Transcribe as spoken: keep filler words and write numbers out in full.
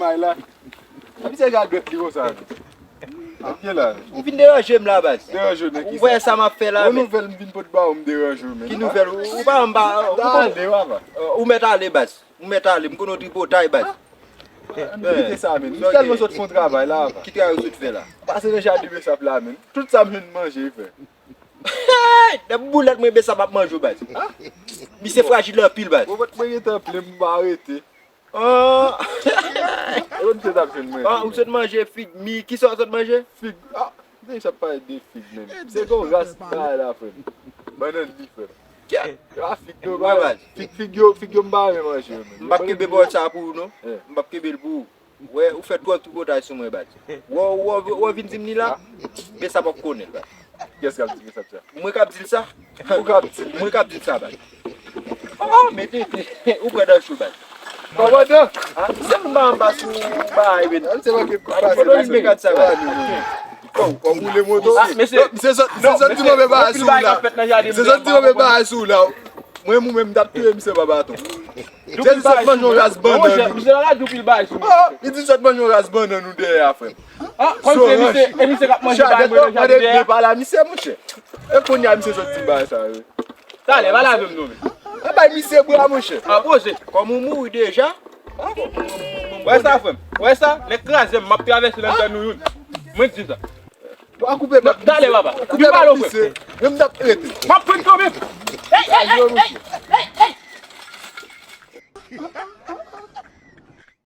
Ay la. Misye ka gwèt li konsa. Misye la. Ou vin deranje m la, baz. Deranje w nan Ou ki wè sa? Sa m ap fè la, Yon men. Nouvèl m vin pot ba ou, m deranje w, men. Ki nouvèl? Ou ou pa anba. Ou Ta pa- ale, papa. Ou mèt ale, baz. Ou mèt ale. M konnen w tripotay, baz. Kite sa, men. M tèlman sòt fè yon travay la, papa. Ki travay ou sot fè la? Pase nan jaden Besap la, men. Tout sa m jwenn manje, fè. Hey! Dèp boulèt mwen Besap ap manje w, baz. Misye frajil anpil, baz. Bon, mwen gentan plen, m pa arete. Ah! E bon, misye t ap jwenn mwen. Ah, ou sot manje fig mi, kisa w sot manje? Fig. Ah, deja pale de fig, men. Se gon ras bagay la, frè m. Bannann li, frè m. Ah, fig, non, Wè, baz. Fig, fig yo, fig yo, m pa renmen manje yo, men. M p ap kenbe pawòl sa pou ou, non. Eh. M p ap kenbe l pou ou. Wè, ou fè twòp tripotay sou mwen, baz. Wè, wè, wè, vin di m li la. Besap ap konnen l, baz. Kiyès k ap di Besap sa? Mwen k ap di l sa. Ou k ap di? Mwen k ap di l sa, baz. Oh, mete, ou pran dan chou, baz. Kòmandan! Ah, se m ba anba sou bagay, men. Se pa ke Foto li mwen gad sa, baz. Kòm ou le moto. Ah, mesye. Se sòt, se sòt di move bagay sou ou la. Se sòt di move bagay sou ou la. Mwen, mwen menm, m t ap touye misye pa baton. Se di sòt manje yon ras bannann. Misye la la di w pil bagay sou mwen. Oh, li di sòt manje yon ras bannann ou dèyè a, frè m. Ah, kòm se misye, e misye k ap manje bagay mwen nan jaden an. Pale a misye, monchè. E kounye a misye sòt di bagay sa, wi. Talè, pa lave m non, men. E bay misye bra, monchè. Ah, poze. Kòm ou mouri deja. Wè sa, frè m. Wè sa, nèg kraze m, m ap travèse nan tè nou youn. Mwen di sa. Wa koupe bak. Talè, papa. Koupe bak misye. Menm t ap rete. M ap pran kanmenm.